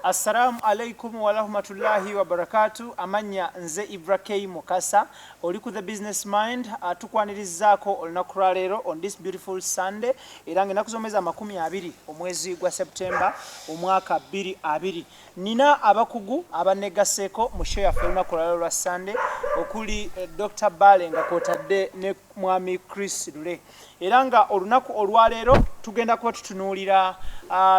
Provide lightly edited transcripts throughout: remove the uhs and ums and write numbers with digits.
Assalamu alaikum warahmatullahi wabarakatu. Amannya nze Ibra K Mukasa, oli ku The Business Mind. Tukwanirizaako olunaku lwa leero on this beautiful Sunday, era nga ennaku z'omwezi 20 omwezi gwa September omwaka 2020. Nina abakugu abanegaseeko mu show yaffe olunaku lwaleero lwa Sunday, okuli Dr Bale nga kwotadde ne Mwami Chris Lule, era nga olunaku olwaleero tugenda kuba tutunuulira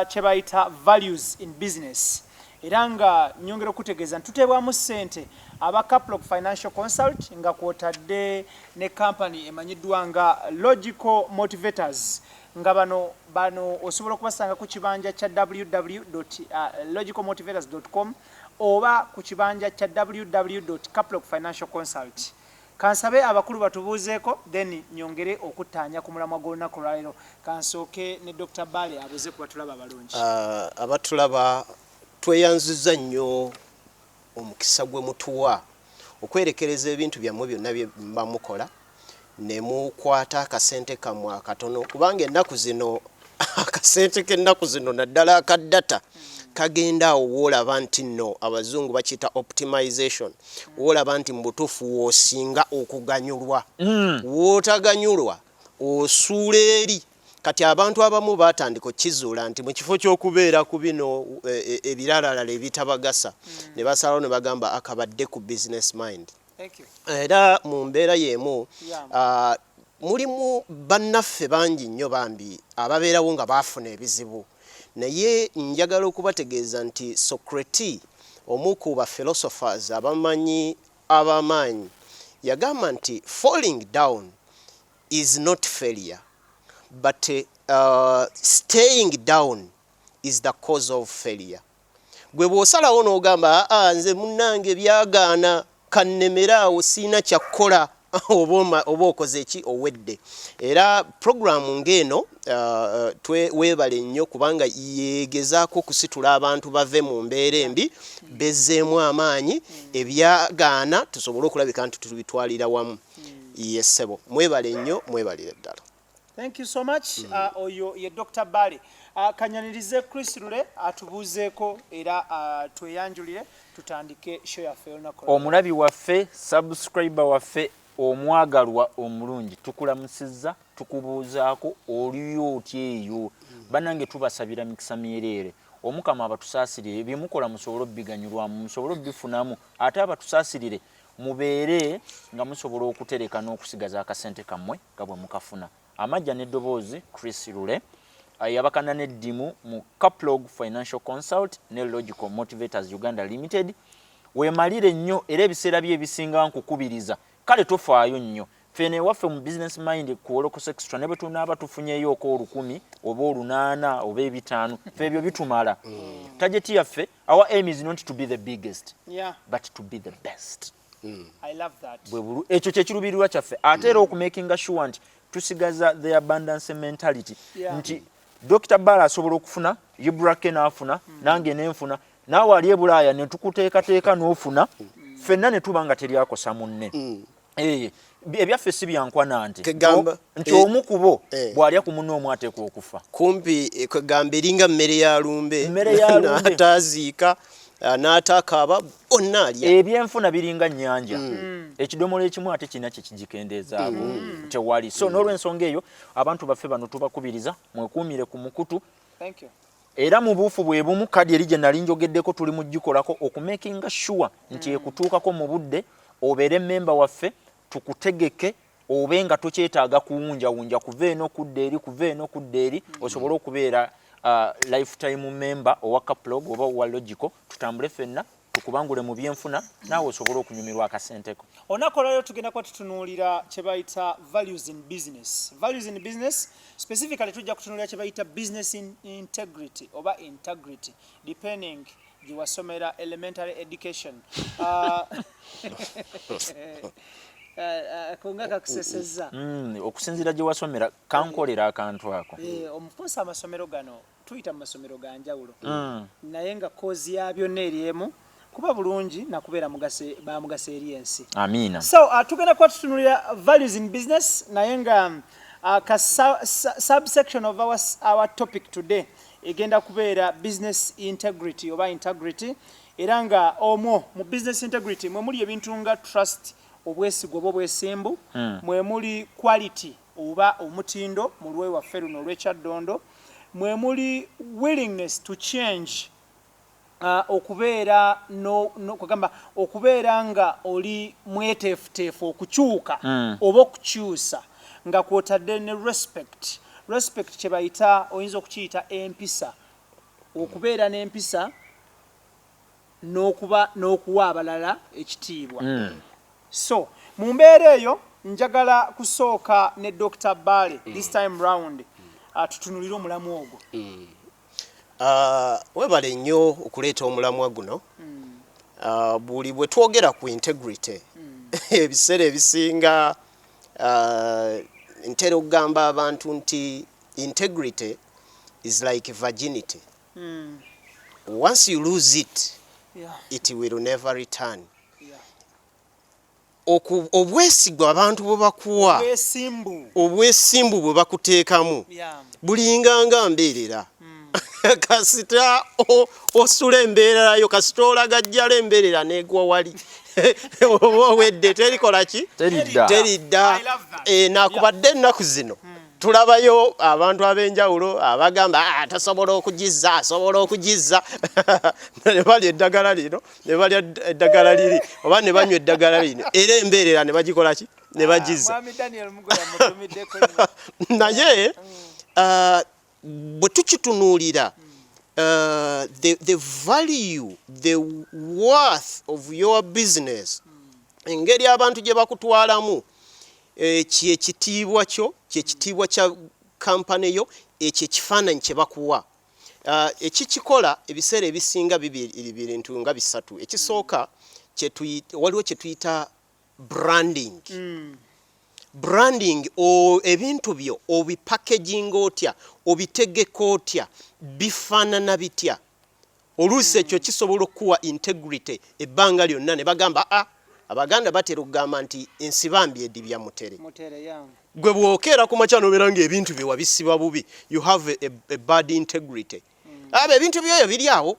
kye bayita values in business. Era nga nyongera okutegeeza nti tuteebwamu ssente aba Caplog Financial Consult nga kwotadde ne company emanyiddwa nga Logical Motivators, nga bano osobola okubasanga ku kibanja kya www.logicalmotivators.com oba ku kibanja kya www.caplogfinancialconsult. Kansabe abakulu batubuuzeeko, then nyongere okuttaanya ku mulamwa gw'olunaku olwaleero. Kansooke ne Dr Bale abuuze ku batulaba abalungi. Abatulaba, tweyanziza nnyo omukisa gwe mutuwa okwerekereza ebintu byammwe byonna bye muba mukola ne mukwata akasente kammwe akatono, kubanga ennaku zino akasente k'ennaku zino, naddala aka data, kagenda awo woolaba nti nno abazungu bakiyita optimization, woolaba nti mu butuufu w'osinga okuganyulwa, wootaganyulwa osuula eri. Kati abantu abamu batandika okukizuula nti mu kifo ky'okubeera ku bino ebiralalala ebitabagasa, ne basalawo ne bagamba akabadde ku Business Mind. Thank you. Era mu mbeera y'emu, mulimu bannaffe bangi nnyo bambi ababeerawo nga baafuna ebizibu, naye njagala okubategeeza nti Socrates, omu ku ba philosophers abamanyi ab'amaanyi, yagamba nti falling down is not failure, but staying down is the cause of failure. Gwe bw'osalawo n'ogamba, "Aa, nze munnange byagaana, kannemere awo, siina kyakkola," oba okoze ki? Owedde. Era puroguramu ng'eno weebale nnyo, kubanga yegezaako okusitula abantu bave mu mbeera embi, bezzeemu amaanyi, ebyagaana tusobole okulabika nti tubitwalira wamu. Ye ssebo, mwebale nnyo, mwebalire ddala. Thank you so much. Oyo ye Dr Bale. Kanyanirize Chris Lule atubuuzeeko era tweyanjulire, tutandike show yaffe olunaku lwa. Omulabi waffe, subscriber waffe omwagalwa omulungi, tukulamusizza, tukubuuzaako oliyo otya eyo. Bannange, tubasabira mikisa myereere. Omukama abatusaasirire, byemukola musobole obiganyulwamu, musobole obifunamu, ate abatusaasirire mubeere nga musobola okutereka n'okusigaza akasente kammwe nga bwe mukafuna. Amajja n'eddoboozi, Chris Lule, yabakana n'eddimu mu Caplog Financial Consult ne Logical Motivators Uganda Limited. Weemalire nnyo, era ebiseera bye ebisinga nkukubiriza, kale tofaayo nnyo. Ffeno ewaffe mu Business Mind ku Olocos Extra, ne bwe tunaaba tufunyeyooko 1000 oba 800 oba 500, ffe ebyo bitumala. Target yaffe, our aim is not to be the biggest, but to be the best. I love that. Bwe bulu ekyo kyekiruubirirwa kyaffe, ate era okumakinga sure nti tusigaza the abundance mentality, nti Dr Bala asobola okufuna, Ibrake n'afuna, nange nenfuna, naawe ali e Bulaaya ne tukuteekateeka n'ofuna, ffenna ne tuba nga teryakosa munne. Ebyaffe si byankwana nti nti omu ku bo bw'alya ku munne omu ateekwa okufa. Kumpi kwegamba eringa mmere ya lumbe. Mmere ya lumbe. N'ataaziika, n'atakaaba, bonna alya. Ebyenfuna biringa nnyanja, ekidomola ekimu ate kirina kyekigikendeezaako tewali. So n'olwensonga eyo, abantu baffe bano tubakubiriza mwekuumire ku mukutu. Thank you. Era mu buufu bwe bumu, kadi eri gye nali njogeddeko tuli mu gikolako okumakinga sure nti ekutuukako mu budde, obeere memba waffe, tukutegeke obe nga tokyetaaga kuwunjawunja kuva eno kudda eri, kuva eno kudda eri, osobole okubeera lifetime member owa Caplog oba owa Logical. Tutambule ffenna, tukubangule mu byenfuna, naawe osobole okunyumirwa akasenteko. Olunaku olwaleero tugenda kuba tutunuulira kye bayita values in business. Values in business, specifically tujja kutunuulira kye bayita business integrity oba integrity, depending gye wasomera elementary education. Kunga kakusesezza. Okusinziira gye wasomera, kankolera akantu ako. Omufunsa amasomero gano, tuyita mu masomero ga njawulo, naye nga cause ya byonna eri emu, kuba bulungi nakubeera bamugaso eri ensi. Amiina. So tugenda kuba tutunulira values in business, naye nga ka subsection of our topic today. Egenda kubeera business integrity oba integrity, era nga omwo mu business integrity mwe muli ebintu nga trust, obwesigwa oba obwesimbu, mwe muli quality oba omutindo mu lwewaffe luno olw'ekyaddondo, mwe muli willingness to change, okubeera no, no, kugamba okubeera nga oli mweteefuteefu okukyuka oba okukyusa, nga kwotadde ne respect. Respect kye bayita, oyinza okukiyita empisa, okubeera n'empisa n'okuba n'okuwa abalala ekitiibwa. So mu mbeera eyo njagala kusooka ne Dr Bale this time round, tutunulire omulamwa ogwo. Webale nnyo okuleeta omulamwa guno. Buli bwe twogera ku integrity, ebiseera ebisinga ntera okugamba abantu nti integrity is like virginity. Once you lose it, it will never return. Obwesigwa abantu bwe bakuwa, Obwesimbu. Obwesimbu bwe bakuteekamu, bulinganga mbeerera. Kasita osula embeererayo, kasita olagajjala embeerera negwa wali, oba owedde, terikola ki? Teridda. Teridda. I love that. Eh, nakubadde ennaku zino tulabayo abantu ab'enjawulo abagamba, "Ah, tasobola okugizza, asobola okugizza," ne balya eddagala lino, ne balya eddagala liri, oba ne banywa eddagala lino, era embeerera ne bagikola ki? Ne bagizza. Mwami Daniel Mugoya mutumiddeko nnyo. Naye bwe tukitunuulira, the value, the worth of your business, engeri abantu gye bakutwalamu, kyekitiibwa kyo, kyekitiibwa kya kampani yo, ekyo ekifaananyi kye bakuwa. Ekikikola ebiseera ebisinga bibiri, bintu nga bisatu. Ekisooka, waliwo kye tuyita branding. Branding, ebintu byo obipackaginga otya, obitegeka otya, bifaanana bitya? Oluusi ekyo kisobola okukuwa integrity ebbanga lyonna ne bagamba, a Abaganda batera okugamba nti ensibambi edibya mutere. Mutere, yeah. Gwe bw'okeera ku makya nobeera ng'ebintu bye wabisiba bubi, you have a bad integrity. Aba ebintu byoyo biri awo,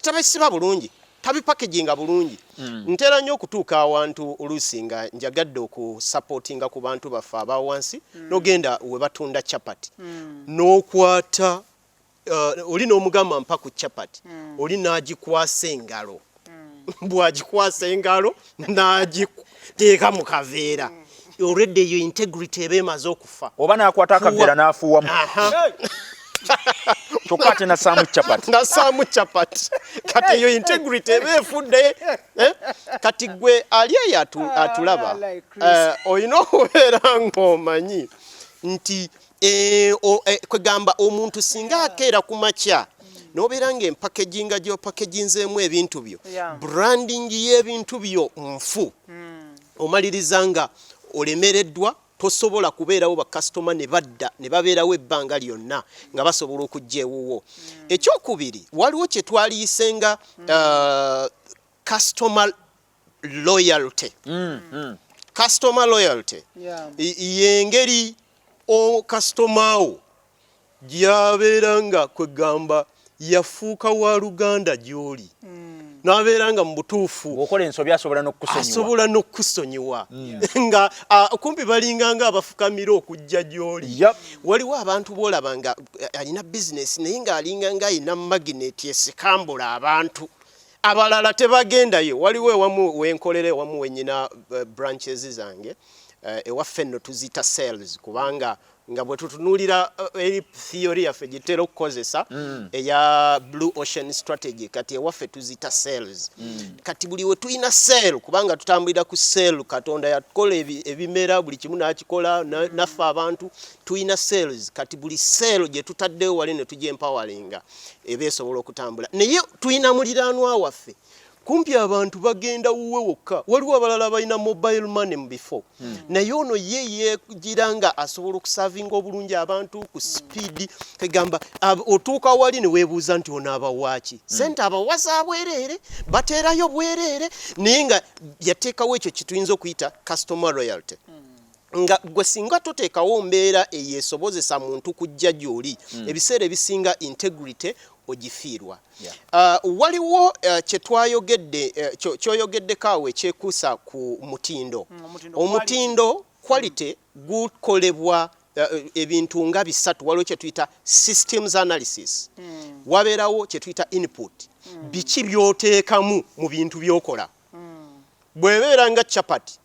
tabisiba bulungi, tabipackaginga bulungi. Ntera nnyo okutuuka awantu oluusi nga njagadde okusupportinga ku bantu baffe aba wansi, n'ogenda we batunda chapati, n'okwata oli n'omugamba, "Mpa ku chapati." Oli n'agikwasa engalo. Bw'agikwasa engalo n'agiteeka mu kaveera, already eyo integrity eba emaze okufa. Oba n'akwata akaveera n'afuuwamu. Aha. Kyokka ate nassaamu chapati. Nassaamu chapati. Kati eyo integrity eba efudde, eh? Kati gwe ali eyo atulaba, like Chris. Olina okubeera ng'omanyi nti kwegamba omuntu singa akeera ku makya n'obeera ng'empackaginga gy'opackaginzeemu ebintu byo, branding y'ebintu byo nfu, omaliriza nga olemereddwa, tosobola kubeerawo, bakasitoma ne badda ne babeerawo ebbanga lyonna nga basobola okujja ewuwo. Ekyokubiri, waliwo kye twaliyise nga customer loyalty. Customer loyalty yengeri kasitoma wo gy'abeera nga kwegamba yafuuka wa luganda gy'oli, n'abeera nga mu butuufu Bw'okola ensobi asobola n'okukusonyiwa. Asobola n'okukusonyiwa, nga kumpi balinga nga abafukamira okujja gy'oli. Waliwo abantu b'olaba nga alina bizinesi naye ng'alinga nga alina magnet esikambula abantu abalala tebagendayo. Waliwo ewamu wenkolera, ewamu wenyina branches zange, ewaffe nno tuziyita cells, kubanga nga bwe tutunuulira eri theory yaffe gitera okukozesa eya Blue Ocean Strategy, kati ewaffe tuziyita cells. Kati buli we tulina cell, kubanga tutambulira ku cell, Katonda yakola ebimera, buli kimu n'akikola, naffe abantu tulina cells. Kati buli cell gye tutaddewo wali ne tugyempoweringa eba esobola okutambula. Naye tulina muliraanwa waffe, kumpi abantu bagenda wuwe wokka. Waliwo abalala balina mobile money mu bifo, naye ono ye yeegira nga asobola okuservinga obulungi abantu ku speed. Kegamba otuuka wali ne weebuuza nti ono abawaaki sente, abawa za bwereere, bateerayo bwereere, naye nga yateekawo ekyo kituyinza okuyita customer loyalty. Nga gwe singa toteekawo mbeera eyesobozesa muntu kujja gy'oli, ebiseera ebisinga integrity ogifiirwa. Waliwo kyetwayogedde, kyoyogeddeko awo ekyekuusa ku mutindo. Omutindo. Omutindo, quality, gukolebwa ebintu nga bisatu. Waliwo kyetuyita systems analysis, wabeerawo kyetuyita input, biki by'oteekamu mu bintu by'okola. Bw'ebeera nga chapati,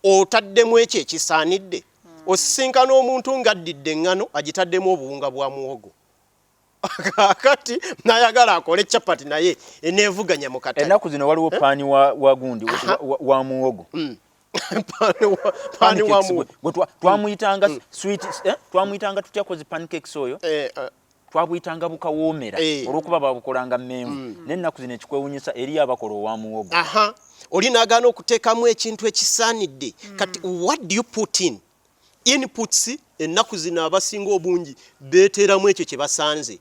otaddemu ekyo ekisaanidde. Osisinkana omuntu ng'addidde eŋŋano, agitaddemu obuwunga bwa muwogo, kaakati n'ayagala akole chapati naye eneevuganya mu katale. Ennaku zino waliwo paani wa gundi wa muwogo. Paani wa Pancakes. muwogo. Gwe twamuyitanga sweet, twamuyitanga tutya kozi pancakes oyo? Twabuyitanga bukawoomera olw'okuba babukolanga mmenvu, naye ennaku zino ekikwewunyisa eriyo abakola owa muwogo. Aha, oli n'agaana okuteekamu ekintu ekisaanidde. Kati what do you put in? Inputs. Ennaku zino abasinga obungi beeteeramu ekyo kye basanze.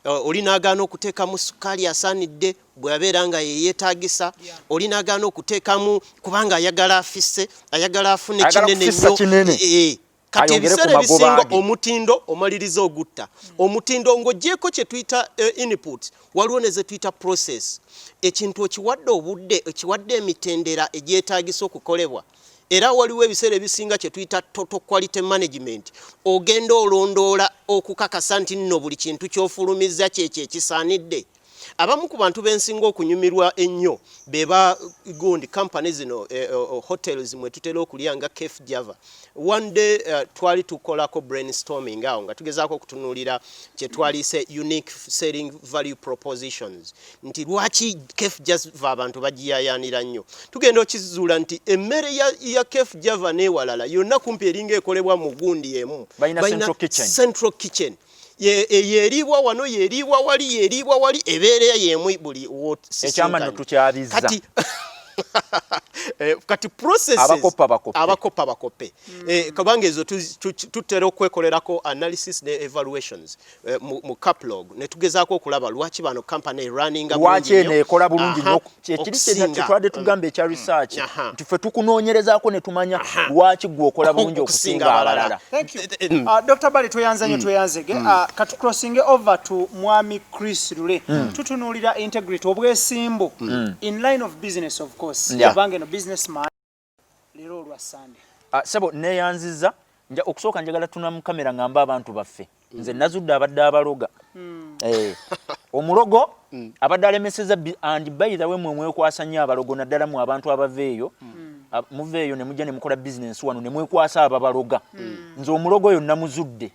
Oli n'agaana okuteekamu sukaali asaanidde bwe abeera nga yeyeetaagisa. Oli n'agaana okuteekamu kubanga ayagala afisse, ayagala afune Ayagala kinene kufissa nnyo. kinene. Kati Ayongere ku ebiseera magoba ebisinga ge. omutindo omaliriza ogutta omutindo. Ng'ogyeko kye tuyita input, waliwo ne ze tuyita process. Ekintu okiwadde obudde, okiwadde emitendera egyetaagisa okukolebwa. Era waliwo ebiseera ebisinga kye tuyita total quality management. Ogenda olondoola okukakasa nti nno buli kintu ky'ofulumizza kyekyo ekisaanidde. Abamu ku bantu bensinga okunyumirwa ennyo beba gundi company zino, hotels mwe tutera okulya nga Cafe Java. One day twali tukolako brainstorming awo nga tugezaako okutunuulira kye twalise unique selling value propositions, nti lwaki Cafe Java abantu bagiyayaanira nnyo. Tugenda okizuula nti emmere ya Cafe Java n'ewalala yonna kumpi eringa ekolebwa mu gundi emu. Balina central kitchen. Central kitchen. Yeriibwa wano, yeriibwa wali, yeriibwa wali, ebeera yemu buli Ekyama nno tukyabiza. Kati processes Abakopa bakope. Abakopa bakope. Kubanga ezo tutera okwekolerako analysis ne evaluations mu caplog ne tugezaako okulaba lwaki bano company running lwaki eno ekola bulungi nnyo. Kyekiri kyetwadde tugamba ekya research, nti ffe tukunoonyerezaako ne tumanya lwaki gwe okola bulungi okusinga abalala. Thank you. Dr. Bali, tweyanze nnyo, tweyanzege. Katu crossing over to Mwami Chris Lule. Tutunuulira integrity, obwesimbu in line of business, of course. Kubanga eno businessman leero olwa Sunday. Ah, sebo, neyanziza. Okusooka njagala tuna mu kamera ngamba abantu baffe, nze nazudde abadde abaloga. Omulogo abadde alemeseza and by the way, mwe mwekwasa nnyo abalogo, naddala mu abantu abava eyo. Muva eyo ne mujja ne mukola bizinensi wano ne mwekwasa ababaloga. Nze omulogo oyo namuzudde,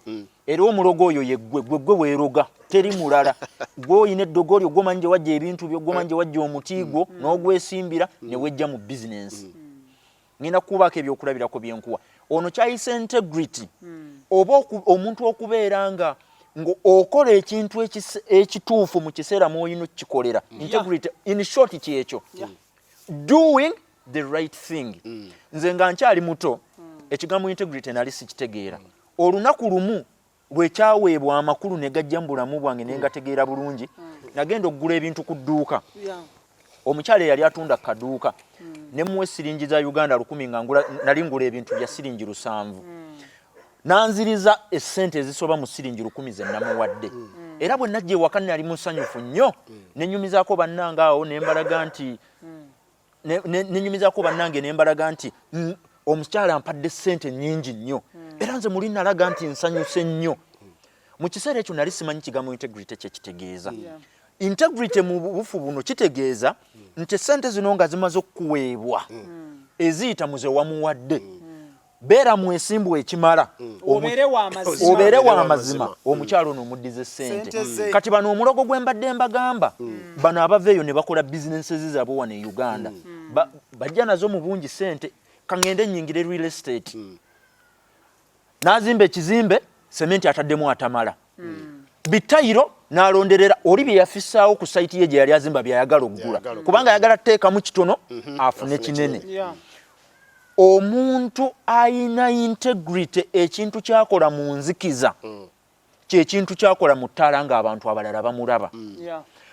era omulogo oyo ye ggwe, gwe gwe weeroga, teri mulala. Gwe oyina eddogo lyo, gwomanyi gye wajja ebintu byo, gwomanyi gye wajja omuti gwo n'ogwesimbira ne wejja mu bizinensi. Ngenda kubaako ebyokulabirako byenkuwa. Ono kyayise integrity, oba omuntu okubeera nga okola ekintu ekituufu mu kiseera mw'olina okukikolera. Integrity in short kyekyo, doing the right thing. Nze nga nkyali muto, ekigambo integrity nali sikitegeera. Olunaku lumu lwekyaweebwa amakulu ne gajja mu bulamu bwange ne ngategeera bulungi. Nagenda okugula ebintu ku dduuka. Omukyala eyali atunda ku kaduuka ne muwa esiringi za Uganda 1000, nga ngula, nali ngula ebintu bya siringi 700. Nanziriza essente ezisoba mu siringi 1000 ze namuwadde. Era bwe najja ewaka nali musanyufu nnyo, nenyumizaako bannange awo ne mbalaga nti nenyumizaako bannange ne mbalaga nti omukyala ampadde ssente nnyingi nnyo. Era nze muli nalaga nti nsanyuse nnyo. Mu kiseera ekyo nali simanyi kigambo integrity kyekitegeeza. Integrity mu bufu buno kitegeeza nti essente zino nga zimaze okukuweebwa, eziyita mu ze wamuwadde, beera mwesimbu ekimala. Obeere wa mazima. Obeere wa Obeere wa mazima. mazima. Omukyalo ono omuddize sente sente. ze. Kati bano omulogo gwe mbadde mbagamba, bano abava eyo ne bakola bizinensi zaabwe wano e Uganda, bajja nazo mu bungi sente. Kaŋŋende nnyingire real estate, n'azimba ekizimbe, sementi ataddemu atamala, bitayiro n'alonderera oli bye yafissaawo ku site ye gye yali azimba byayagala okugula, Byayagala. Kubanga ayagala tuteekamu kitono afune kinene. Omuntu ayina integrity, ekintu kyakola mu nzikiza kyekintu kyakola mu ttaala ng'abantu abalala bamulaba.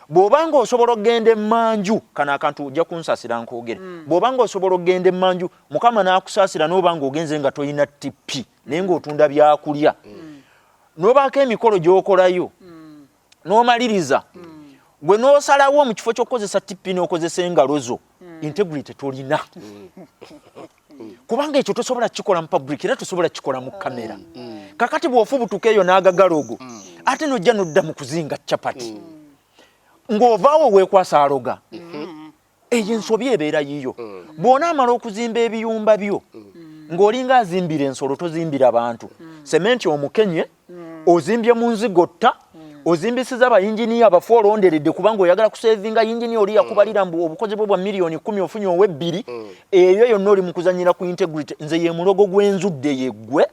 Bw'oba nga osobola okugenda emmanju, kano akantu ojja kunsaasira nkoogere, bw'oba nga osobola okugenda emmanju, Mukama n'akusaasira n'oba nga ogenze nga tolina TP, naye ng'otunda byakulya, n'obaako emikolo gy'okolayo, n'omaliriza, gwe n'osalawo mu kifo ky'okukozesa TP n'okozesa engalo zo, integrity tolina, kubanga ekyo tosobola kukikola mu public era tosobola kukikola mu kamera. Kakati bw'ofubutuka eyo n'agagalogo, ate n'ojja n'odda mu kuzinga capati, ng'ovaawo weekwasa aloga, eyo ensobi ebeera yiyo. Bw'onaamala okuzimba ebiyumba byo, ng'olinga azimbira ensolo, tozimbira bantu. Sementi omukenye, ozimbye mu nzigotta, ozimbisiza abayinginiya abafu olonderedde kubanga oyagala kusevinga. Yinginiya oli yakubalira mbu obukozi bwe bwa miliyoni 10, ofunye ow'ebbiri. Eyo yonna oli mu kuzanyira ku integrity. Nze ye mulogo gw'enzudde, yeggwe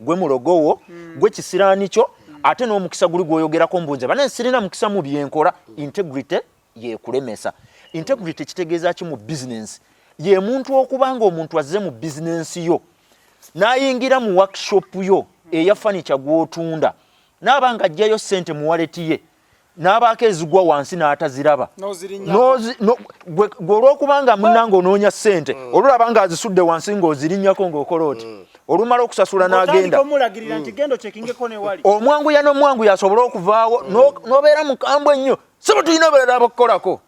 gwe mulogowo, gwe kisiraani kyo, ate n'omukisa guli gw'oyogerako mbu nze bane sirina mukisa mu byenkola. Integrity yekulemesa. Integrity kitegeeza ki mu bizinensi? Ye muntu okuba nga omuntu azze mu bizinensi yo n'ayingira mu workshop yo eya furniture gw'otunda, n'aba nga ajjayo ssente mu wallet ye, n'abaako ezigwa wansi n'ataziraba. N'ozirinnyako. Gwe olw'okubanga munnange onoonya ssente, olulaba ng'azisudde wansi ng'ozirinnyako ng'okola oti, olumala okusasula n'agenda. Otandika omulagirira nti genda okyekingeko newali. Omwanguya n'omwanguya asobole okuvaawo, n'obeera mukambwe ennyo, sebo tulina abalala abakukolako.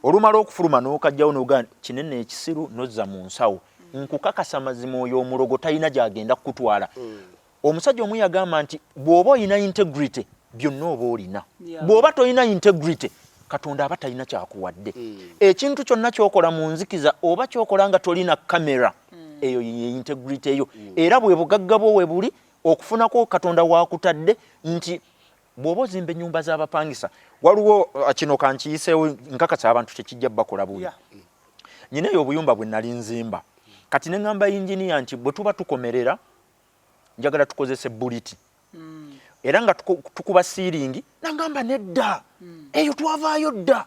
Olumala okufuluma n'okajjawo n'ogaa kinene ekisiru n'ozza mu nsawo. Nkukakasa mazima, oyo omulogo talina gy'agenda kukutwala. Omusajja omu yagamba nti bw'oba olina integrity, byonna oba olina. Bw'oba tolina integrity, Katonda aba talina kyakuwadde. Ekintu kyonna kyokola mu nzikiza oba kyokola nga tolina kamera, eyo ye integrity eyo, era bwe bugagga bwo we buli okufunako Katonda wakutadde nti bw'oba ozimba ennyumba z'abapangisa. Waliwo kino kankiyiseewo, nkakasa abantu tekijja bakola bubi. Nyina eyo obuyumba bwe nali nzimba, kati ne ŋŋamba yinginiya nti bwe tuba tukomerera njagala tukozese buliti era nga tukuba siiringi. Nangamba nedda, eyo twavaayo dda,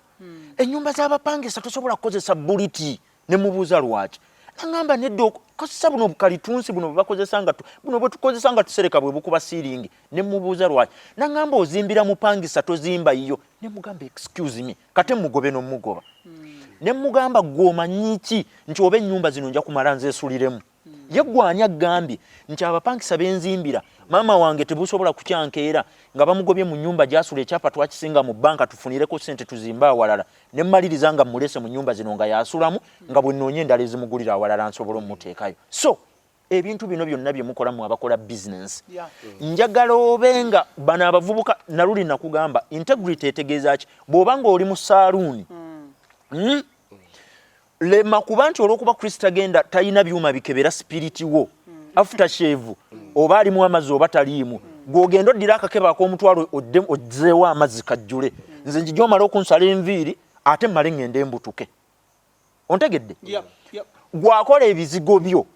ennyumba z'abapangisa tosobola kukozesa buliti. Ne mubuuza lwaki, nangamba nedda, okozesa buno bukalitunsi buno bwebakozesa nga buno bwe tukozesa nga tusereka, bwe bukuba siiringi. Ne mubuuza lwaki, nangamba ozimbira mupangisa, tozimba yiyo. Ne mugamba, excuse me, kate mugobe n'omugoba. Ne mugamba, gwe omanyi ki nti oba ennyumba zino nja kumala nzeesuliremu? Ye gwani agambye nti abapangisa benzimbira maama wange tebusobola kukyankeera nga bamugobye mu nyumba gyasula, ekyapa twakisinga mu banka tufunireko sente tuzimbe awalala, ne mmaliriza nga mmulese mu nyumba zino nga yasulamu, nga bwe nnoonya endala ezimugulira awalala nsobola omuteekayo. So ebintu bino byonna bye mukola mu abakola bizinensi, njagala obe nga bano abavubuka naluli nakugamba integrity etegeeza ki. Bw'oba ng'oli mu saaluuni, Lema kuba nti olw'okuba Kristo agenda talina byuma bikebera spirit wo, after shave oba alimu amazzi oba taliimu, gw'ogenda oddira akakebe ak'omutwalo odde ozzeewo amazzi kajjule. Nze njija omale okunsala enviiri ate mmale ŋŋende mbutuke. Ontegedde? Yep. Gwakola ebizigo byo,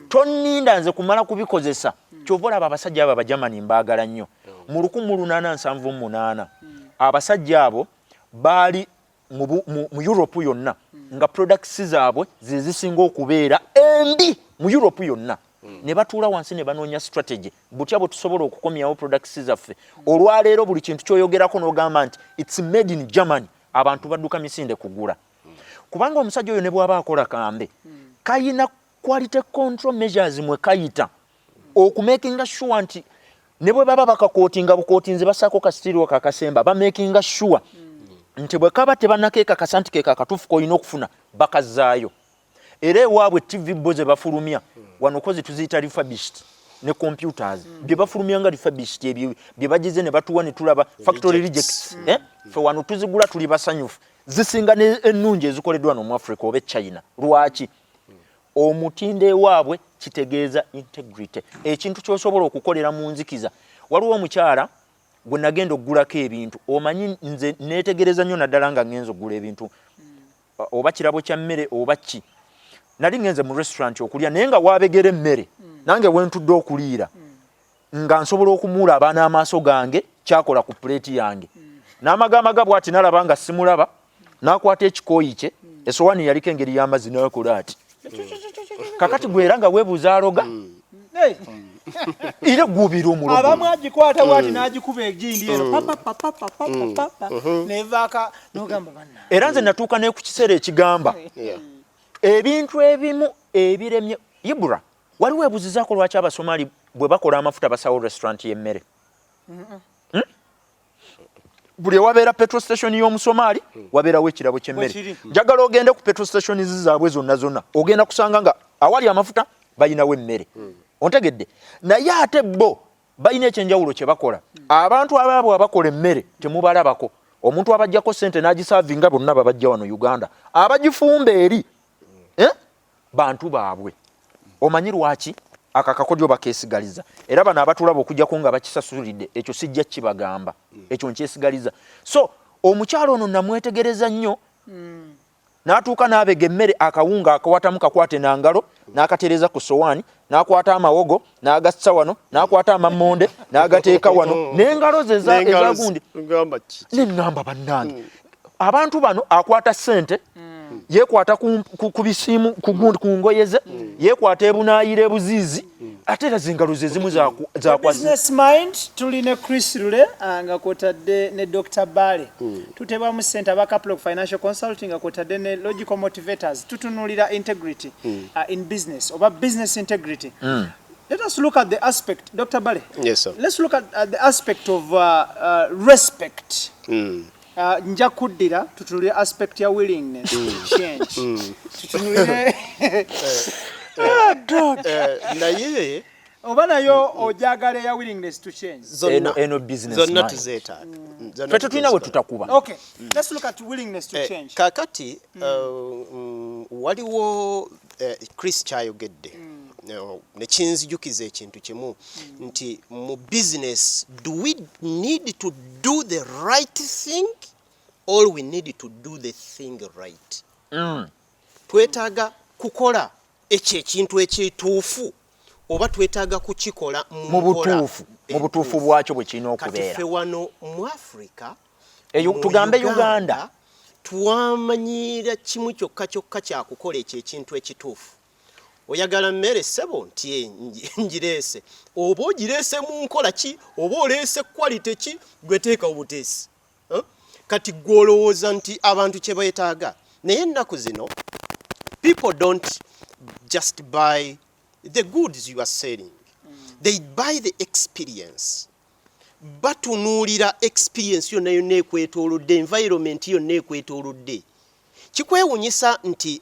tonninda nze kumala kubikozesa. Kyova olaba abasajja abo Abajamani mbaagala nnyo. Mu 1878 abasajja abo baali mu Europe yonna nga products zaabwe ze zisinga okubeera embi mu Europe yonna. Ne batuula wansi ne banoonya strategy, butya bwe tusobola okukomyawo products zaffe. Olwaleero buli kintu kyoyogerako n'ogamba nti it's made in Germany, abantu badduka misinde kugula, kubanga omusajja oyo ne bw'aba akola kambe kayina quality control measures mwe kayita okumakinga sure nti ne bwe baba bakakootinga bukootinze basaako kasitiriwo kakasemba, bamakinga sure nti bwe kaba tebannakeekakasa nti keeka akatuufu k'olina okufuna, bakazzaayo. Era ewaabwe TV bo ze bafulumya wano kozi tuziyita refurbished, ne computers bye bafulumya nga refurbished, ebyo bye bagize ne batuwa ne tulaba factory rejects, eh? Ffe wano tuzigula tuli basanyufu, zisinga ne ennungi ezikoleddwa wano mu Africa oba e China. Lwaki? Omutindo ewaabwe kitegeeza integrity, ekintu ky'osobola okukolera mu nzikiza. Waliwo omukyala gwe nagenda okugulako ebintu. Omanyi nze neetegereza nnyo, naddala nga ngenza okugula ebintu oba kirabo kya mmere oba ki. Nali ngenze mu restaurant okulya, naye nga wabegera emmere, nange wentudde okuliira nga nsobola okumuula abaana amaaso gange kyakola ku puleeti yange n'amagamaga bw'ati. Nalaba nga simulaba, n'akwata ekikooyi kye, esowaani yaliko engeri y'amazzi, n'akola ati. Kakati gwe era nga weebuuza aloga. Hey. Era gw'obeera omulogo. Abamu agikwata bwati n'agikuba egindi eno papapapapapapa nevaaka n'ogamba banna. Era nze natuuka ne ku kiseera ekigamba ebintu ebimu ebiremye. Ibra, wali weebuzizaako lwaki Abasomali bwe bakola amafuta basawo restaurant y'emmere? Buli ewabeera petrol station y'Omusomaali wabeerawo ekirabo ky'emmere. Njagala ogende ku petrol stations zaabwe zonna zonna, ogenda kusanga nga awali amafuta balinawo emmere. Ontegedde? Naye ate bo balina ekyenjawulo kye bakola. Abantu abaabwe abakola emmere temubalabako. Omuntu abajjako ssente n'agisaavinga bonna babajja wano Uganda, abagifumba eri bantu baabwe. Omanyi lwaki ako akakodyo bakeesigaliza? Era bano abatulaba okujjako nga bakisasulidde, ekyo sijja kibagamba, ekyo nkyesigaliza. So omukyalo ono namwetegereza nnyo, n'atuuka n'abega emmere, akawunga akawatamu kakwate na ngalo, n'akatereeza ku sowaani, n'akwata amawogo n'agassa wano, n'akwata amammonde n'agateeka wano n'engalo ze ezagundi. Ne ŋŋamba bannange, abantu bano akwata ssente, yeekwata ku bisiimu, ku ngoye ze, yeekwata ebunaayira ebuziizi, ate era zengalo ze ezimu zakwasa. Business Mind, tuli ne Chris Lule nga kwotadde ne Dr. Bale. Tutebwamu ssente aba Caplog Financial Consulting nga kwotadde ne Logical Motivators. Tutunuulira integrity in business oba business integrity. Let us look at the aspect, Dr. Bale. Yes, sir. Let's look at the aspect of respect. Nja kuddira tutunulire aspect ya willingness to change. Tutunulire Naye oba nayo ojagala eya willingness to change. Zonna Eno business zonna mind. Tuzeetaaga. Zonna Ffe tetulina we tuzikola. tutakuba. Okay, let's look at willingness to change. Kakati waliwo Chris kyayogedde ne kinzijukiza ekintu kimu nti mu business, do we need to do the right thing or we need to do the thing right? Twetaaga kukola ekyo ekintu ekituufu oba twetaaga kukikola mu mu nkola butuufu, mu butuufu entuufu? bwakyo bwe kirina Kati okubeera. Ffe wano mu Africa, Eyo mu tugambe Uganda, twamanyiira kimu kyokka kyokka kyakukola ekyo ekintu ekituufu. Oyagala mmere, ssebo, nti ngireese, oba ogireese mu nkola ki, oba oleese quality ki, gwe teeka obuteesi. Huh? Kati gwe olowooza nti abantu kye beetaaga, naye ennaku zino people don't just buy the goods you are selling, they buy the experience. Batunuulira experience yonna yonna ekwetoolodde, environment yonna ekwetoolodde. Kikwewunyisa nti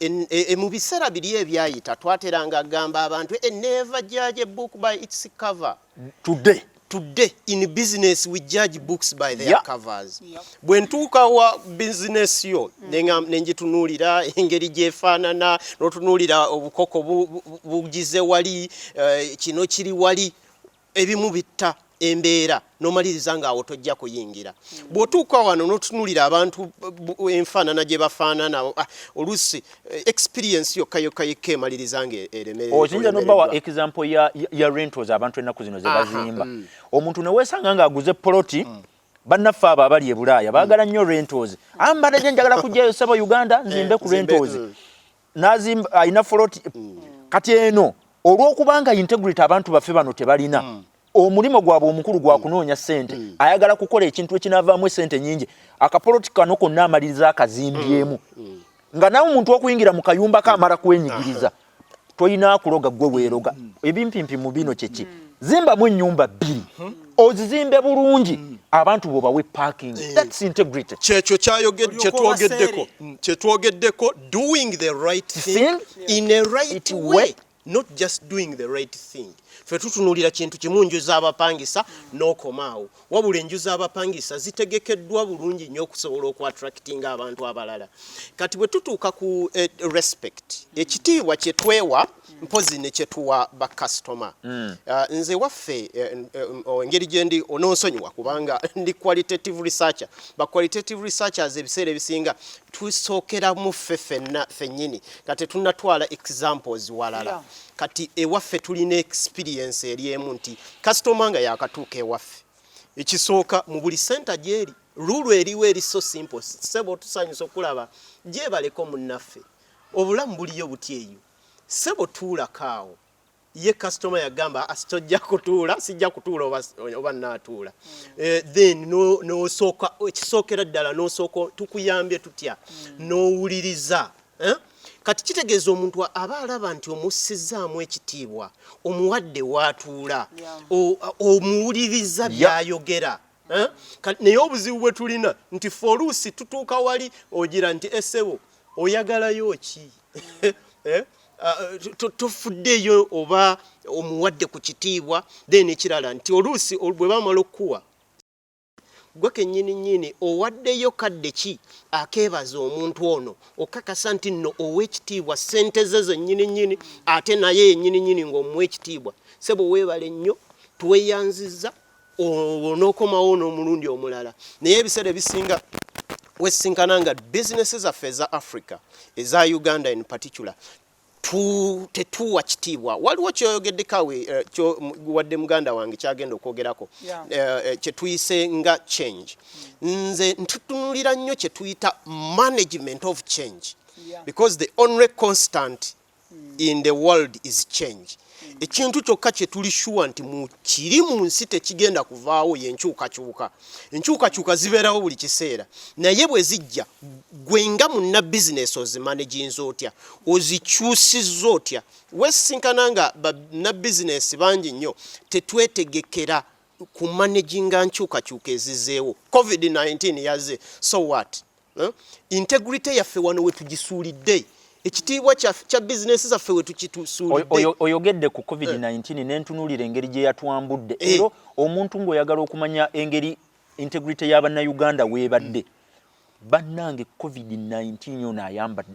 mu biseera biri ebyayita twateranga agamba abantu, "Never judge a book by its cover." Today. Today in business we judge books by their covers. Bwe ntuuka wa business yo ne ngitunuulira engeri gyefaanana, n'otunuulira obukoko bugize wali, kino kiri wali, ebimu bitta embeera n'omaliriza ng'awo tojja kuyingira. Bw'otuuka wano n'otunuulira abantu enfaanana gye bafaanana, oluusi experience yokka yokka yekka emaliriza nga Oyinza nobawa eremereddwa. Example ya rentals abantu ennaku zino ze bazimba. Omuntu ne weesanga ng'aguze poloti. Bannaffe abo abali e Bulaaya baagala nnyo rentals. Ambadde njagala kujjayo, sebo, Uganda nzimbe ku nzimbe, rentals. Nazimba, alina poloti. Kati eno olw'okubanga integrity abantu baffe bano tebalina, omulimu gwabwe omukulu gwa kunoonya ssente, ayagala kukola ekintu ekinaavaamu essente nyingi. Akapoloti kano konna amaliriza akazimbyemu nga nawe omuntu okuyingira mu kayumba ke amala kwenyigiriza. Tolina kuloga, gwe weeroga ebimpimpi mu bino. Kyeki? Zimbamu ennyumba bbiri, ozizimbe bulungi, abantu bwobawe parking. That's integrity. Kyekyo Olyoke kyetwogeddeko obaseere. Kyetwogeddeko, doing the right thing Thing in a right it way, way. Not just doing the right thing. Ffe tutunuulira kintu kimu, nju z'abapangisa, n'okomaawo. Wabula enju z'abapangisa zitegekeddwa bulungi nnyo okusobola okuattractinga abantu abalala. Kati bwe tutuuka ku respect, ekitiibwa kye twewa mpozi ne kyetuwa bakasitoma. Nze waffe engeri gye ndi, onoonsonyiwa kubanga ndi qualitative researcher. Ba qualitative researchers ebiseera ebisinga tusookeramu ffe ffenna ffennyini nga tetunnatwala examples walala. Kati ewaffe tulina experience eri emu nti kasitoma nga yakatuuka ewaffe, ekisooka mu buli center gyeri rule eriwo eri so simple: "Ssebo, tusanyusa okulaba, gyebaleko munnaffe, obulamu buliyo buti eyo? Ssebo, tuulako awo." Ye kasitoma yagamba asitojja kutuula, sijja kutuula oba naatuula. Then nosooka ekisookera ddala nosooka tukuyambye tutya, n'owuliriza, eh? Kati kitegeeza omuntu aba alaba nti omussizaamu ekitiibwa, omuwadde waatuula, omuwuliriza byayogera, eh? Naye obuzibu bwe tulina nti ffe oluusi tutuuka wali ogira nti esebo oyagalayo ki? Eh? Tofuddeeyo oba omuwadde ku kitiibwa. Then ekirala nti oluusi bwe bamala okukuwa, gwe kennyini nnyini owaddeyo kadde ki akeebaza omuntu ono, okakasa nti nno ow'ekitiibwa ssente ze zennyini nnyini, ate naye yennyini nnyini ng'omuwa ekitiibwa. Sebo, weebale nnyo, tweyanzizza, onookomawo n'omulundi omulala. Naye ebiseera ebisinga wesinkana nga bizinesi zaffe eza Africa, eza Uganda in particular, tetuwa kitiibwa. Waliwo kyoyogeddekawe wadde muganda wange kyagenda okwogerako, kyetuyise nga change. Nze ntutunulira nnyo kyetuyita management of change, because the only constant in the world is change. Ekintu kyokka kye tuli sure nti kiri mu nsi tekigenda kuvaawo yenkyukakyuka. Enkyukakyuka zibeerawo buli kiseera, naye bwe zijja, gwe nga munna bizinesi ozimanaginza otya? Ozikyusizza otya? Weesisinkana nga banna bizinesi bangi nnyo tetwetegekera kumanaginga nkyukakyuka ezizeewo. COVID-19 yaze, so what? Eh? Integrity yaffe wano we tugisuulidde, ekitiibwa kya bizinesi zaffe we tukitusuulidde. Oyogedde ku COVID-19 nentunuulira engeri gye yatwambudde. Era omuntu ng'oyagala okumanya engeri integrity y'Abannayuganda weebadde, bannange, COVID-19 ono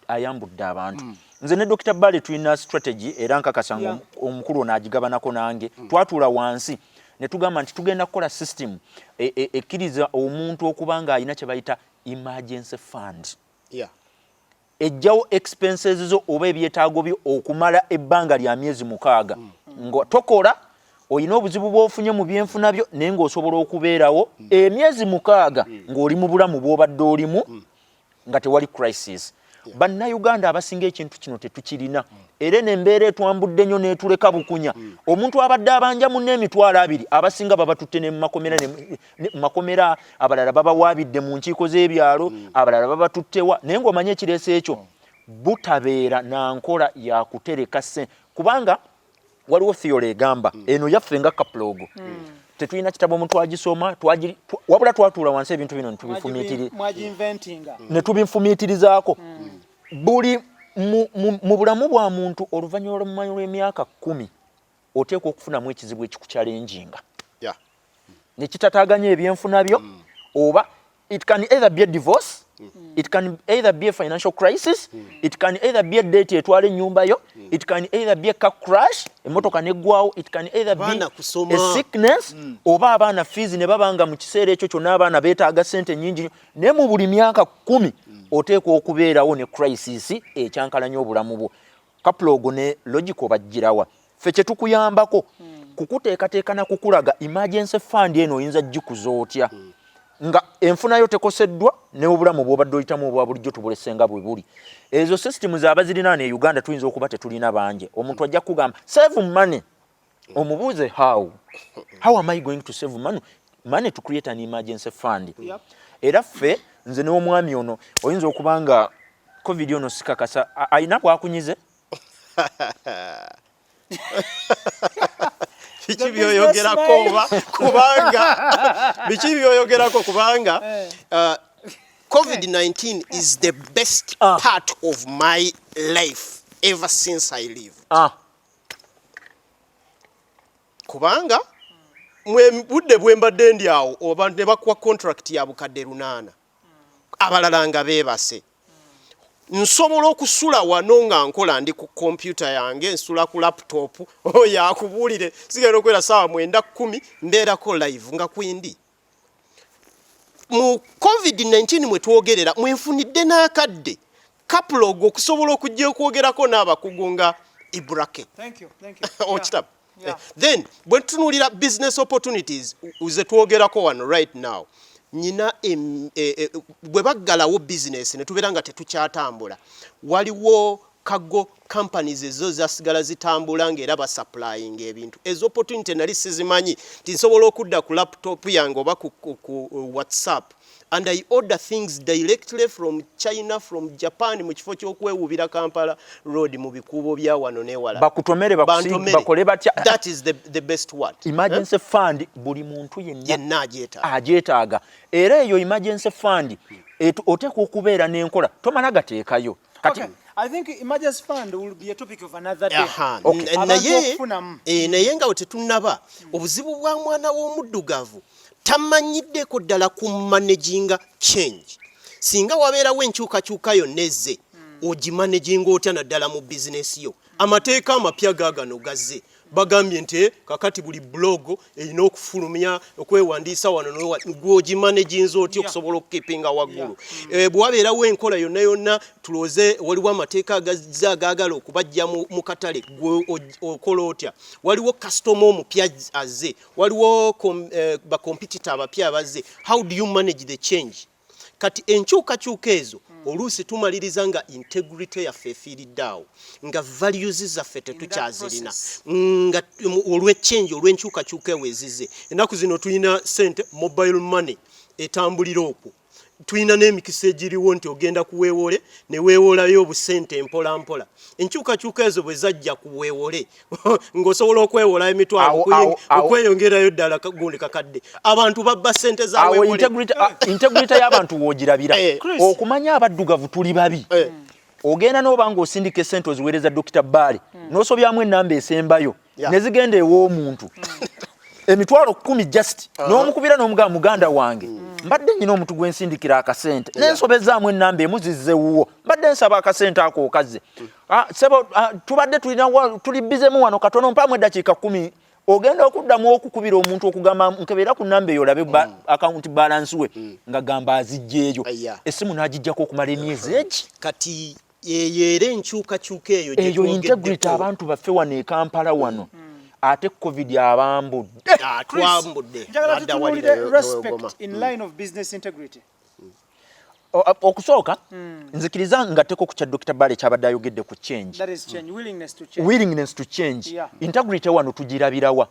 ayambudde abantu. Nze ne Dr Bale tulina strategy, era nkakasa nga omukulu ono agigabanako nange. Twatuula wansi ne tugamba nti tugenda kukola system ekkiriza omuntu okuba ng'alina kye bayita emergency fund, ejjawo expenses zo oba ebyetaago byo okumala ebbanga lya myezi 6 nga tokola, olina obuzibu bw'ofunye mu byenfuna byo, naye ng'osobola okubeerawo emyezi 6 ng'oli mu bulamu bw'obadde olimu nga tewali crisis. Bannayuganda abasinga ekintu kino tetukirina, era eno embeera etwambudde nnyo n'etuleka bukunya. Omuntu abadde abanja munne 20,000, abasinga babatutte ne mumakomera, ne mu makomera, abalala babawaabidde mu nkiiko z'ebyalo, abalala babatuttewa. Naye ng'omanye ekireese ekyo butabeera na nkola ya kutereka ssente, kubanga waliwo theory egamba eno yaffe nga Kapulogo tetulina kitabo omuntu agisoma, wabula twatuula wansi ebintu bino Mwaginventinga. ne tubifumiitirizaako. Buli mu bulamu bwa muntu, oluvannyuma lw'emyaka 10 oteekwa okufunamu ekizibu ekikuchallenginga ne kitataaganya ebyenfuna byo, oba it can either be a divorce, it can either be a financial crisis, it can either be a debt etwala ennyumba yo, it can either be a car crash, emmotoka neggwawo, it can either be Abaana kusoma. a sickness oba abaana fees ne baba nga mu kiseera ekyo kyonna abaana beetaaga ssente nnyingi nnyo. Naye mu buli myaka 10 oteekwa okubeerawo ne crisis ekyankalanya obulamu bwo. Kapulogo ne logico bajjirawa ffe kye tukuyambako kukuteekateeka na kukulaga emergency fund eno oyinza gikuza otya nga enfunayo tekoseddwa n'obulamu bw'obadde oyitamu obwa bulijjo tubulese nga bwe buli. Ezo system abazirina ne Uganda tuyinza okuba tetulina bangi. Omuntu ajja kugamba save money, omubuuze how am I going to save money to create an emergency fund? Era ffe, nze n'omwami ono, oyinza okuba nga COVID ono sikakasa alina bwakunyize. Biki byoyogerako oba kubanga biki byoyogerako kubanga COVID-19 is the best part of my life ever since I lived. Kubanga mwe budde bwe mbadde ndi awo, abantu ne bakuwa contract ya 800,000, abalala nga beebase. Nsobola okusula wano nga nkola ndi ku kompyuta yange, nsula ku laptop oyo akubuulire, sigenda okwera saawa 9, 10 mbeerako live nga kwindi. Mu COVID-19 mwe twogerera mwenfunidde n'akadde Kapulogo okusobola okujja okwogerako n'abakugu nga Ibrake. Thank you, thank you. Okitaba? Yeah. Then bwe tutunuulira business opportunities ze twogerako wano right now, nyina bwe baggalawo business ne tubeera nga tetukyatambula, waliwo Cargo companies ezo zasigala zitambula ng'era basupplying ebintu. Ezo opportunity nali sizimanyi nti nsobola okudda ku laptop yange oba ku WhatsApp and I order things directly from China, from Japan, mu kifo ky'okwewubira Kampala Road mu bikuubo bya wano n'ewala. Bakutomere, bakole batya. That is the best word. Emergency fund buli muntu yenna yenna agyetaaga. Agyetaaga. Era eyo emergency fund oteekwa okubeera n'enkola, tomala gateekayo kati. Okay. I think emergency fund will be a topic of another day. Okay. Abantu Naye okufunamu. Naye nga bwe tetunnaba, obuzibu bwa mwana w'omuddugavu tamanyiddeko ddala ku managinga change. Singa wabeerawo enkyukakyuka yonna ezze, ogimanaginga otya, naddala mu bizinesi yo? Amateeka amapya gaagano gazze, bagambye nti kakati buli blog erina okufulumya okwewandiisa wano, gwe ogimanaginza otya okusobola okukeepinga waggulu? Bwe wabeerawo enkola yonna yonna, tulowooze waliwo amateeka agazze agaagala okubajja mu katale, gwe okola otya? Waliwo kasitoma omupya azze, waliwo bacompetitor abapya abazze, how do you manage the change? Kati enkyukakyuka ezo oluusi tumaliriza nga integrity yaffe efiiridde awo, nga values zaffe tetukyazirina, nga olw'echange, olw'enkyukakyuka ewo ezize. Ennaku zino tulina sente, mobile money etambulira okwo, tulina n'emikisa egiriwo nti ogenda kuweewole ne weewolayo obusente mpola mpola. Enkyukakyuka ezo bwe zajja ku weewole ng'osobola okwewola emitwalo okweyongerayo ddala gundi kakadde, abantu babba sente za weewole. Integrity y'abantu woogirabira. Okumanya abaddugavu tuli babi. Ogenda n'oba ng'osindika esente oziweereza Dokita Bbaale, n'osobyamu ennamba esembayo ne zigenda ew'omuntu, 100,000 just n'omukubira n'omugamba, "Muganda wange, mbadde nyina omuntu gwensindikira akasente, nensobezaamu ennamba emu, zizzewuwo. Mbadde nsaba akasente ako okazze. Sebo, tubadde tulina tuli bizemu wano katono, mpaamu eddakiika 10." Ogenda okuddamu okukubira omuntu okugamba, "Nkebeera ku namba eyo olabe account balance we," nga gamba azijjeeyo essimu n'agijjako okumala emyezi egi. Kati eyo era enkyukakyuka eyo. Eyo integrity abantu baffe wano e Kampala wano, ate COVID abambudde. Twambudde. Njagala tutunuulire respect in line of business integrity. Okusooka nzikiriza ngatteko ku kya Dr Bale kyabadde ayogedde ku change. That is change, willingness to change. Willingness to change. Integrity wano tugirabirawa?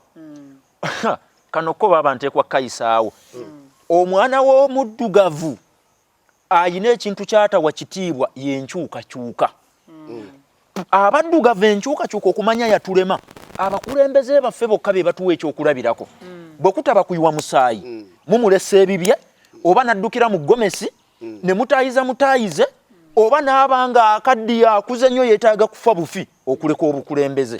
Kano ko baba nteekwa kayisaawo. Omwana w'omuddugavu ayina ekintu kyatawa kitiibwa, yenkyukakyuka. Abaddugavu enkyukakyuka okumanya yatulema. Abakulembeze baffe bokka be batuwa ekyokulabirako. Bwe kutaba kuyiwa musaayi, mumulesa ebibye oba n'addukira mu gomesi ne mutaayiza mutaayize, oba n'aba nga akaddiye akuze nnyo, yeetaaga kufa bufi okuleka obukulembeze.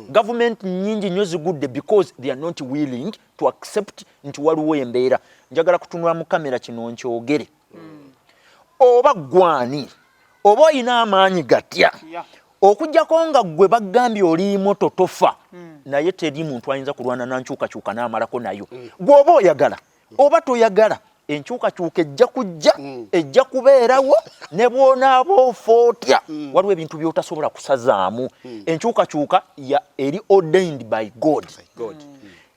Gavumenti nnyingi nnyo zigudde because they are not willing to accept nti waliwo embeera. Njagala kutunula mu kamera kino nkyogere. Oba gwani, oba oyina amaanyi gatya, okugjako nga ggwe bagambye oli moto tofa, naye teri muntu ayinza kulwana na nkyukakyuka n'amalako nayo. Gw'oba oyagala oba toyagala, enkyukakyuka ejja kujja, ejja kubeerawo ne bw'onaaba ofa otya. Waliwo ebintu by'otasobola kusazaamu. Enkyukakyuka ya eri ordained by God, God.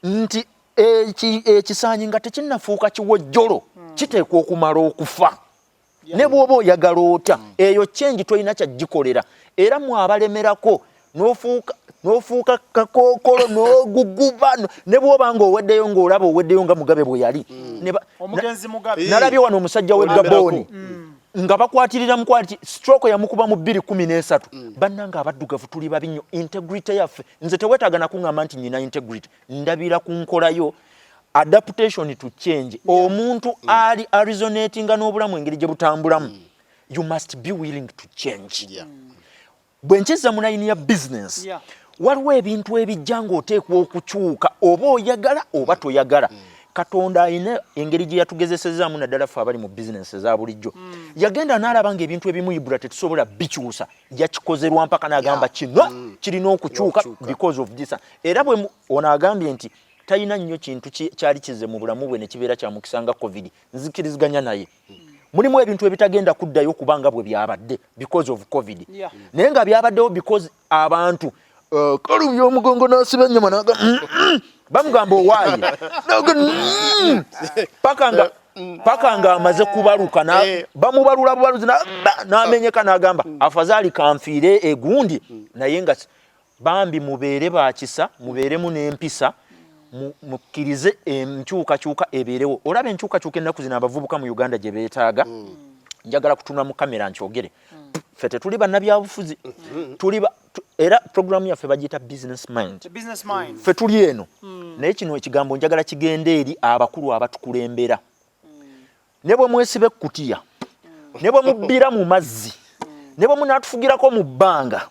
Nti ekisaanyi nga tekinnafuuka kiwojjolo kiteekwa okumala okufa. Ne bw'oba oyagala otya, eyo change tolina kyagikolera. Era mwe abalemerako n'ofuuka kakookolo n'oguguba, ne bw'oba ng'oweddeyo, ng'olaba oweddeyo nga Mugabe bwe yali. Omugenzi Mugabe. Nalabye wano omusajja w'e Gabooni nga bakwatirira mukwati, stroke yamukuba mu 2013. Bannanga, abaddugavu tuli babi nnyo. Integrity yaffe, nze teweetaaga nakuŋŋamba nti nyina integrity, ndabira ku nkolayo. Adaptation to change, omuntu ali aresonatinga n'obulamu engeri gye butambulamu, you must be willing to change. Bwe nkizza mu layini ya business, waliwo ebintu ebijja ng'oteekwa okukyuka, oba oyagala oba toyagala. Katonda alina engeri gye yatugezesezaamu, naddala ffe abali mu bizinesi eza bulijjo. Yagenda n'alaba ng'ebintu ebimu, Ibula, tetusobola bikyusa, yakikoze lwampaka n'agamba kino kirina okukyuka Okukyuka. because of this. Era bwe ono agambye nti talina nnyo kintu kyali kize mu bulamu bwe ne kibeera kya mukisa nga COVID, nzikiriziganya naye. Mulimu ebintu ebitagenda kuddayo kubanga bwe byabadde because of COVID, naye nga byabaddewo because abantu kalubya omugongo n'asiba ennyama naga bamugamba owaaye. Naga, paka nga Paka ng'amaze kubaluka, bamubalula bubaluzi, n'amenyeka n'agamba, "Afazaali kanfiire egundi." Naye nga bambi mubeere bakisa, mubeeremu n'empisa, mukkirize enkyukakyuka ebeerewo. Olaba enkyukakyuka ennaku zino abavubuka mu Uganda gye beetaaga. Njagala kutunula mu kamera nkyogere. Ffe tetuli bannabyabufuzi, tuli era programu yaffe bagiyita Business Mind. The Business Mind. Ffe tuli eno, naye kino ekigambo njagala kigende eri abakulu abatukulembera. Ne bwe mwesiba ekkutiya, ne bwe mubbira mu mazzi, ne bwe munaatufugirako mu bbanga,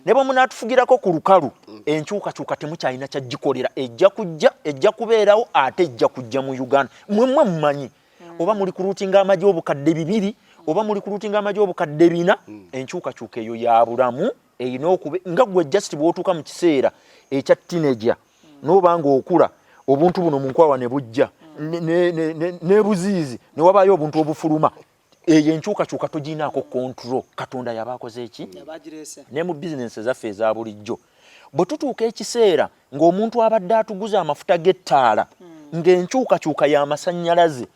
ne bwe munaatufugirako ku lukalu, enkyukakyuka temukyalina kyaggikolera. Ejja kujja, ejja kubeerawo, ate ejja kujja mu Uganda. Mwe mmwe mumanyi oba muli kulootinga amagye 2000 oba muli kulootinga amagye 4000, enkyukakyuka eyo ya bulamu erina okube nga gwe just bw'otuuka mu kiseera ekya teenager, n'oba ng'okula, obuntu buno mu nkwawa ne bujja n'ebuziizi ne wabaayo obuntu obufuluma. Eyo enkyukakyuka togirinaako control. Katonda yaba akoze eki? Yabagireese. Ne mu bizinensi ezaffe eza bulijjo, bwe tutuuka ekiseera ng'omuntu abadde atuguza amafuta g'ettaala, ng'enkyukakyuka y'amasannyalaze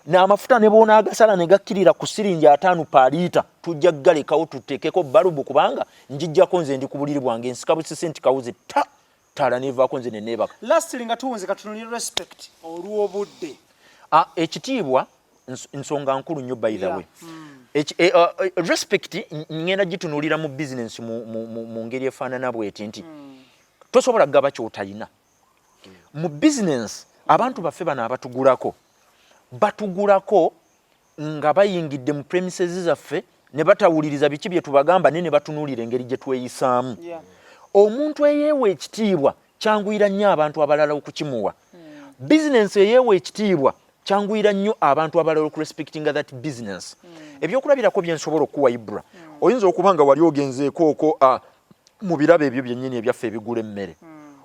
n'amafuta ne boonaagasala ne gakkirira ku siringi 50 per litre, tujja kugalekawo tuteekeko balubu, kubanga njijjako nze ndi ku buliri bwange, nsika busisi nti kawuzi ta taala nevaako nze neneebaka. Lastly, nga tuwunze, katunulire respect olw'obudde. Ah, ekitiibwa nsonga nkulu nnyo, by the way. Respect ngenda gitunuulira mu bizinensi mu ngeri efaanana bweti nti tosobola kugaba ky'otalina mu bizinensi. Abantu baffe bano abatugulako, batugulako nga bayingidde mu premises zaffe ne batawuliriza biki bye tubagamba, naye ne batunuulira engeri gye tweyisaamu. Omuntu eyeewa ekitiibwa kyanguyira nnyo abantu abalala okukimuwa. Bizinensi eyeewa ekitiibwa kyanguyira nnyo abantu abalala okurespectinga that business. Ebyokulabirako bye nsobola okuwa, Ibra, oyinza okuba nga wali ogenzeeko okwo mu birabo ebyo byennyini ebyaffe ebigula emmere,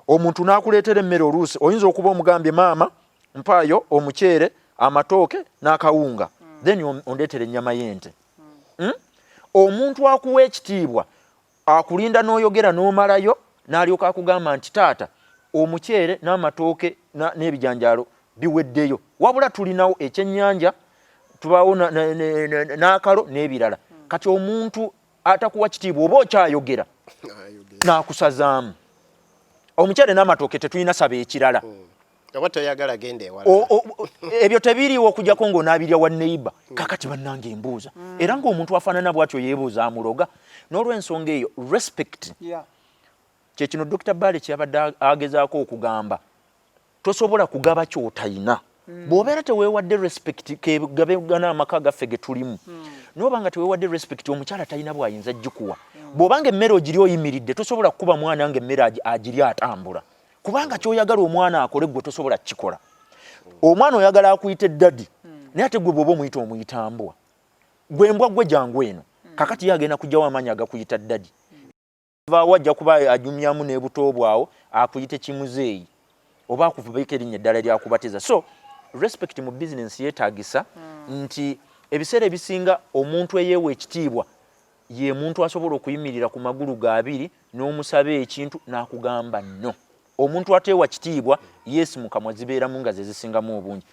omuntu n'akuleetera emmere. Oluusi oyinza okuba omugambye, "Maama, mpaayo omuceere, amatooke n'akawunga, then ondeetere ennyama y'ente." Omuntu akuwa ekitiibwa akulinda n'oyogera n'omalayo, n'alyoka akugamba nti, "Taata, omuceere n'amatooke n'ebijanjaalo biweddeyo, wabula tulinawo ekyennyanja, tubaawo n'akalo n'ebirala." Kati omuntu atakuwa kitiibwa, oba okyayogera n'akusazaamu omuceere n'amatooke, tetulina, saba ekirala. Oba toyagala, genda ewala. Ebyo tebiriiwo okujjako ng'onaabirya wa neighbor. Kakati bannange embuuza, era ng'omuntu afaanana bw'atyo yeebuuza amuloga. N'olw'ensonga eyo, respect kyekino Dr Bale kyeyabadde agezaako okugamba. Tosobola kugaba ky'otayina. Bw'obeera teweewadde respect, kegabegana amaka gaffe ge tulimu, n'oba nga teweewadde respect, omukyala talina bw'ayinza gikuwa. Bw'obanga emmere ogiri oyimiridde, tosobola kukuba mwana nga emmere agiri atambula, kubanga ky'oyagala omwana akole gwe tosobola kukikola. Omwana oyagala akuyite daddy, naye ate gwe bw'oba omuyita, omuyita mbwa. Gwe mbwa gwe, jangu eno. Kakati ye agenda kugyawo amaanyi agakuyita daddy vaawo, ajja kuba anyumyamu n'ebuto bwawo akuyite kimuzeeyi oba akuvubeko erinnya eddala lyakubatiza. So respect mu bizinensi yeetagisa nti ebiseera ebisinga omuntu eyeewa ekitiibwa ye muntu asobola okuyimirira ku magulu ga abiri n'omusaba ekintu n'akugamba no. Omuntu ateewa kitiibwa, yes, mu kamwa zibeeramu nga ze zisingamu obungi.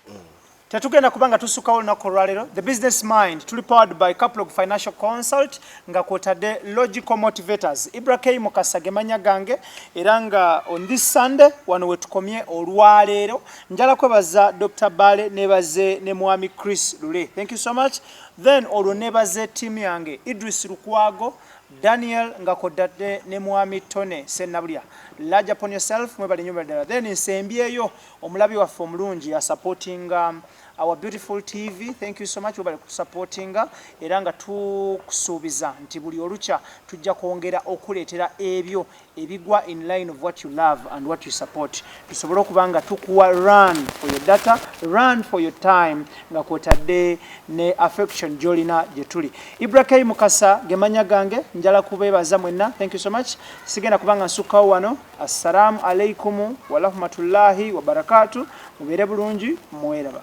Tetugenda kubanga tusukawo olunaku olwaleero. The Business Mind tuli powered by Caplog Financial Consult, nga kwotadde Logical Motivators. Ibra K Mukasa gemanya gange, era nga on this Sunday wano wetukomye olwaleero. Njala kwebaza Dr Bale, nebaze ne mwami Chris Lule, thank you so much. Then olwo nebaze tiimu yange, Idris Lukwago Daniel, nga kodadde ne mwami Tone Sennabulya. Large upon yourself, mwebale nnyo ddala. Then nsembyeyo omulabi waffe omulungi asupportinga our beautiful TV, thank you so much, webale kutusupportinga, era nga tukusuubiza nti buli olukya tujja kwongera okuleetera ebyo ebigwa in line of what you love and what you support, tusobole okuba nga tukuwa run for your data, run for your time, nga kwotadde ne affection gy'olina gye tuli. Ibra K Mukasa gemanya gange. Njala kubeebaza mwenna, thank you so much. Sigenda kubanga nsukkawo wano. Assalamu alaikumu warahmatullahi wabarakatu. Mubeere bulungi, mweraba.